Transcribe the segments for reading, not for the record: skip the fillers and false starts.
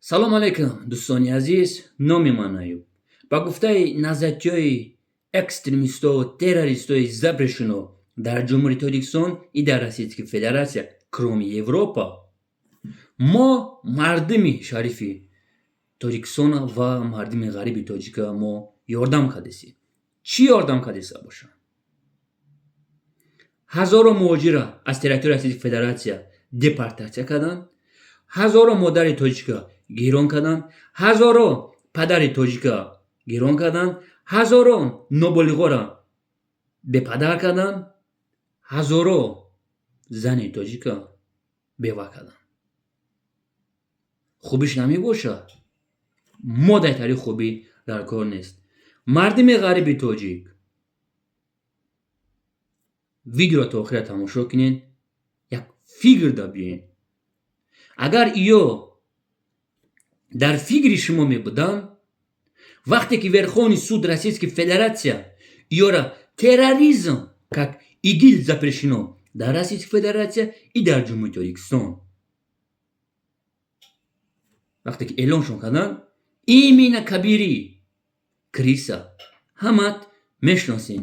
Салом алейкум, дӯстони азиз. Номи ман Аюб. Ба гуфтаи назарияҳои экстремистову террористои запрещено дар Ҷумҳурии Тоҷикистон и дар Российской Федерация, кроме Европа, мо мардуми шарифи Тоҷикистона ва мардуми ғариби тоҷика мо ёрдам кардесем. Чӣ ёрдам кардеса бошанд? Ҳазоро муҳоҷира аз территорияи Российской Федерация депортатсия карданд, ҳазоро модари тоҷика гирон карданд, ҳазоро падари тоҷика гирон карданд, ҳазоро ноболиғоро бепадар карданд, ҳазоро зани тоҷика бева карданд. Хубиш намебошад. Мо дар тариқи хубӣ дар кор нест. Мардуми ғариби тоҷик, видеоро то охира тамошо кунед, як фикр да биёед. Агар иё дар фикри шумо мебуданд, вақте ки Верховный суд Российской Федерация иёра терроризм, как ИГИЛ, запрещено дар Российской Федерация и дар Ҷумҳурии Тоҷикистон, вақте ки эълоншон карданд, именно Кабири крыса, ҳамат мешиносем,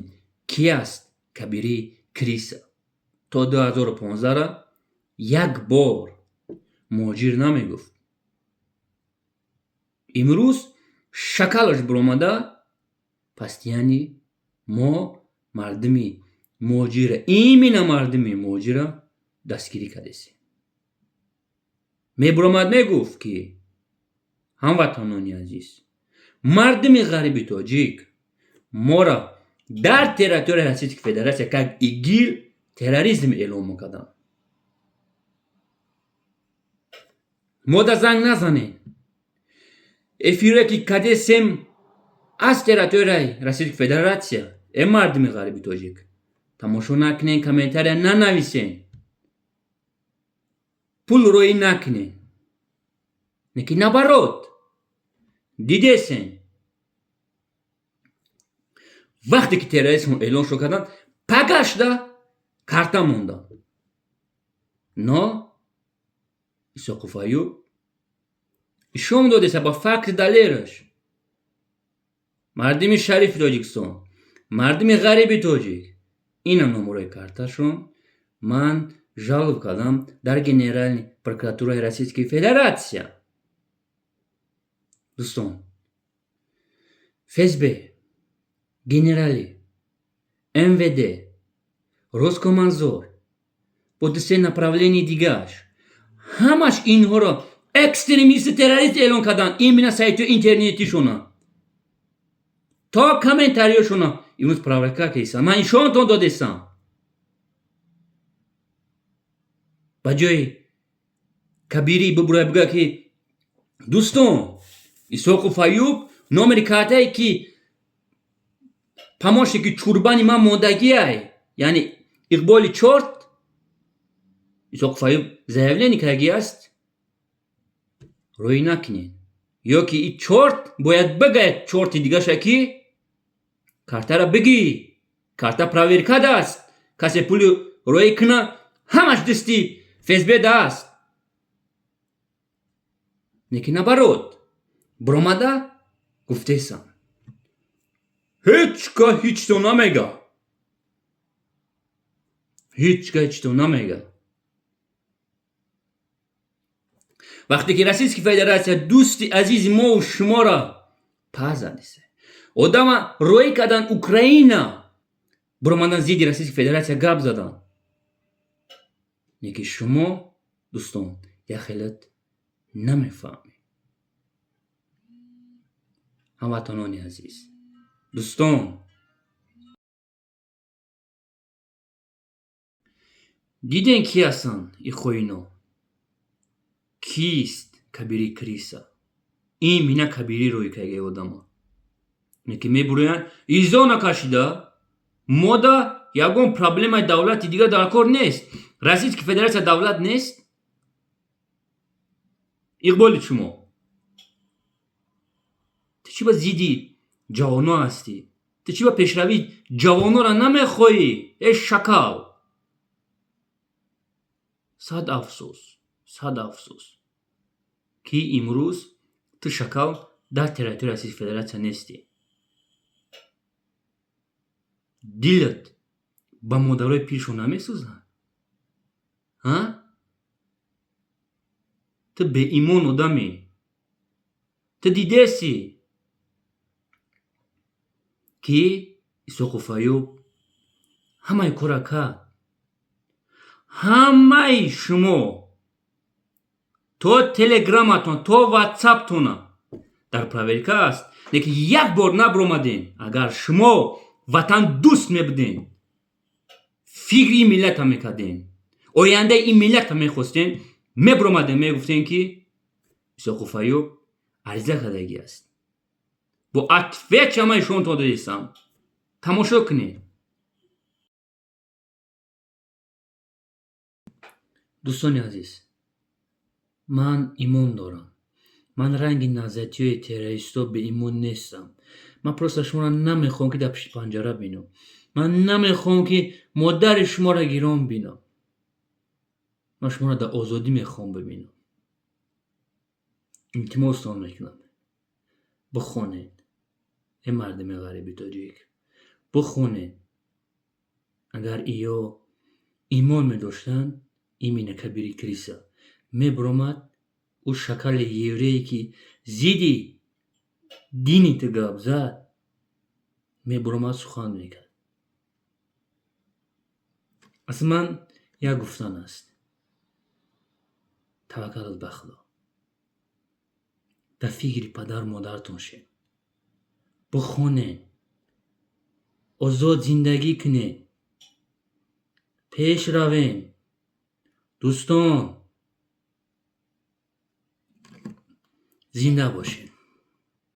ки аст Кабири крыса, то 2015 як бор муҳоҷир намегуфт. Имрӯз шакалаш биромада, пастияни мо мардуми муҳоҷира, именно мардуми муҳоҷира дастгирӣ кардесем. Мебиромад, мегуфт, ки ҳамватанони азиз, мардуми ғариби тоҷик, моро дар территорияи Российской Федерация как ИГИЛ, терроризм эълон мекарданд. Мода занг назанед, эфире ки кадесем аз территорияи Российской Федерация, э мардуми ғариби тоҷик, тамошо накунен, комментария нанависен, пул роӣ накунен. Неки наоборот, дидесен, вақте ки терроризм эълон шо карданд, пагашда карта монданд. Но Исоқов Аюб ишон додеса ба факти далераш. Мардуми шарифи Тоҷикистон, мардуми ғариби тоҷик, инам номерои карташон. Ман жалоб кардам дар Генеральный прокуратураи Российской Федерация. Дӯстон, ФСБ, генерали МВД, Роскомнадзор бо дусе направление дигааш, ҳамаш инҳоро экстремисту террорист эълон карданд. Именно сайтҳои интернетишона то комментариёшона имрӯз проверка кардистам, ман нишонтон додестам. Ба ҷои Кабирӣ бибурай, бигӯя, ки дӯстон, Исоқов Аюб номери картае, ки помощники чурбани ман мондагиай, яъне Иқболи чорт, Исоқов Аюб заявление кардагӣ аст, рӯй накунед, ё ки и чорт бояд бигӯяд чорти дигаша, ки картара бигӣ, карта проверка аст, касе пули роӣ куна, ҳамаш дасти ФСБ аст. Неки наоборот, биромада гуфтесам, ҳеҷ кас ҳечто намега, ҳеҷ кас ҳечто намега. Вақте ки Российский Федерация дӯсти азизи мову шуморо пазадисе, одама роӣ кардан Украина, биромадан, зидди Российский Федерация гап задан. Неки шумо, дӯстон, яхелат намефаҳмед. Ҳамватанони азиз, дӯстон, дидем, ки ҳастанд и хоино, кист Кабири крыса, именно Кабири рӯй кардаги одама. Неки мебуроянд изо накашида, мода ягон проблемаи давлати дигар дар кор нест. Российский Федерация давлат нест. Иқболи шумо, ту чӣ ба зидди ҷавоно ҳастӣ? Ту чӣ ба пешравии ҷавонора намехоҳӣ, э шакал? Сад афсӯс, сад афсӯс, ки имрӯз Ту шакал дар территорияи Российской Федерация нестӣ. Дилат ба модарои пиршон намесӯзад? Ҳа, ту беимон одамӣ. Ту дидесӣ, ки Исоқов Аюб ҳамаи кора кард. Ҳамаи шумо то Телеграматон, то Ватсаптона дар проверка аст, лекин як бор набиромадем. Агар шумо ватан дӯст мебудем, фикри ин миллата мекардем, ояндаи ин миллата мехостем, мебиромадем, мегуфтем, ки Исоқов Аюб ариза кардагӣ аст. Бо ответ ша ман ишонтон додистам, тамошо кунед. Дӯстони азиз, ман имон дорам. Ман ранги назатиёи террористо беимон нестам. Ман просто шуморо намехоҳам, ки дар пишти панҷара бинам. Ман намехоҳам, ки модари шуморо гирон бинам. Ман шуморо дар озодӣ мехоҳам бибинам. Илтимостон мекунам, бихонед, э мардуми ғариби тоҷик, бихонед. Агар иё имон медоштанд, именно Кабири Криса мебиромад, ӯ шакали еврее, ки зидди дини ту гап зад, мебиромад, сухан мекард. Аслан ман як гуфтан аст: таваккал ба Худо, дар фикри падару модаратон шед, бихонед, озод зиндагӣ кунед, пеш равем. Дӯстон, зинда бошед.